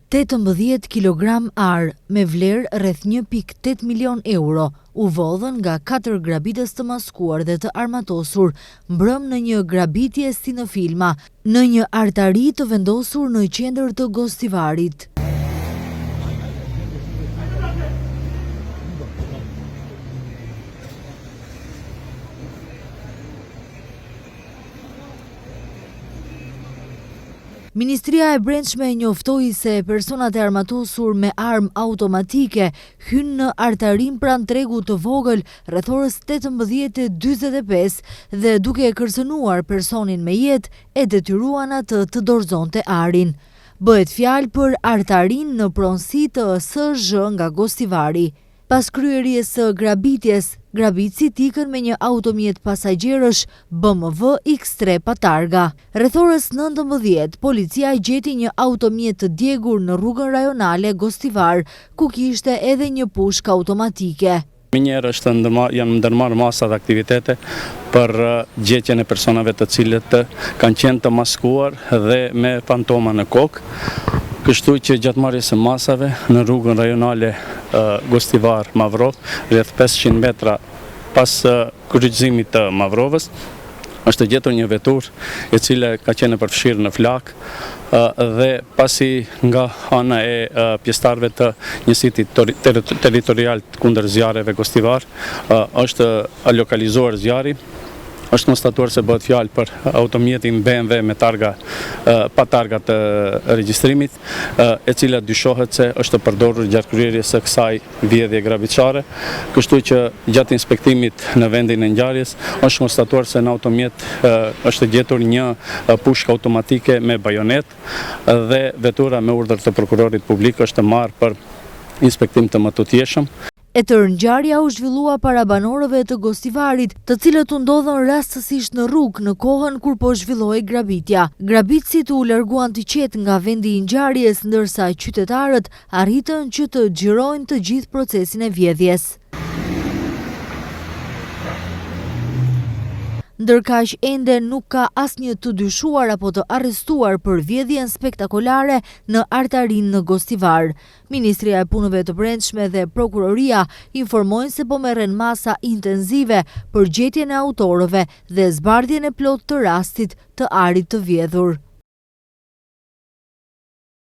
18 kilogramë ar me vlerë rreth 1.8 milion euro u vodhën nga katër grabitës të maskuar dhe të armatosur mbrëmë në një grabitje si në filma, në një artari të vendosur në qendër të Gostivarit. Ministria e Brendshme njoftoi se personat e armatosur me armë automatike hynë në artarinë pranë tregut të vogël rreth orës 18:45 dhe duke e kërcënuar personin me jetë e detyruan atë të dorëzonte arin. Bëhet fjalë për artarinë në pronësi të SZH nga Gostivari. Pas kryerjes së grabitjes, grabitësit ikën me një automjet pasagjerësh BMW X3 pa targa. Rreth orës 19, policia gjeti një automjet të djegur në rrugën rajonale Gostivar, ku kishte edhe një pushkë automatike. Menjëherë është ndërmarrë, janë ndërmarrë masa dhe aktivitete për gjetjen e personave të cilët kanë qenë të maskuar dhe me fantoma në kokë. Kështu që gjatë marrjes së masave në rrugën rajonale Gostivar-Mavrovë, rreth 500 metra pas kryqëzimit të Mavrovës, është gjetur një veturë e cila ka qenë e përfshirë në flakë dhe pasi nga ana e pjesëtarëve të njësitit territorial kundër zjarreve Gostivar është lokalizuar zjarri, është konstatuar se bëhet fjalë për automjetin BMW me targa pa targa të regjistrimit, e cila dyshohet se është përdorur gjatë kryerjes së kësaj vjedhje grabitqare, kështu që gjatë inspektimit në vendin e ngjarjes është konstatuar se në automjet është gjetur një pushkë automatike me bajonetë dhe vetura me urdhër të prokurorit publik është marrë për inspektim të mëtutjeshëm. E tërë ngjarja u zhvillua para banorëve të Gostivarit, të cilët u ndodhën rastësisht në rrugë në kohën kur po zhvillohej grabitja. Grabitësit u larguan të qetë nga vendi i ngjarjes, ndërsa qytetarët arritën që të xhirojnë të gjithë procesin e vjedhjes. Ndërkaq ende nuk ka asnjë të dyshuar apo të arrestuar për vjedhjen spektakolare në artarinë në Gostivar. Ministria e Punëve të Brendshme dhe Prokuroria informojnë se po merren masa intensive për gjetjen e autorëve dhe zbardhjen e plotë të rastit të arit të vjedhur.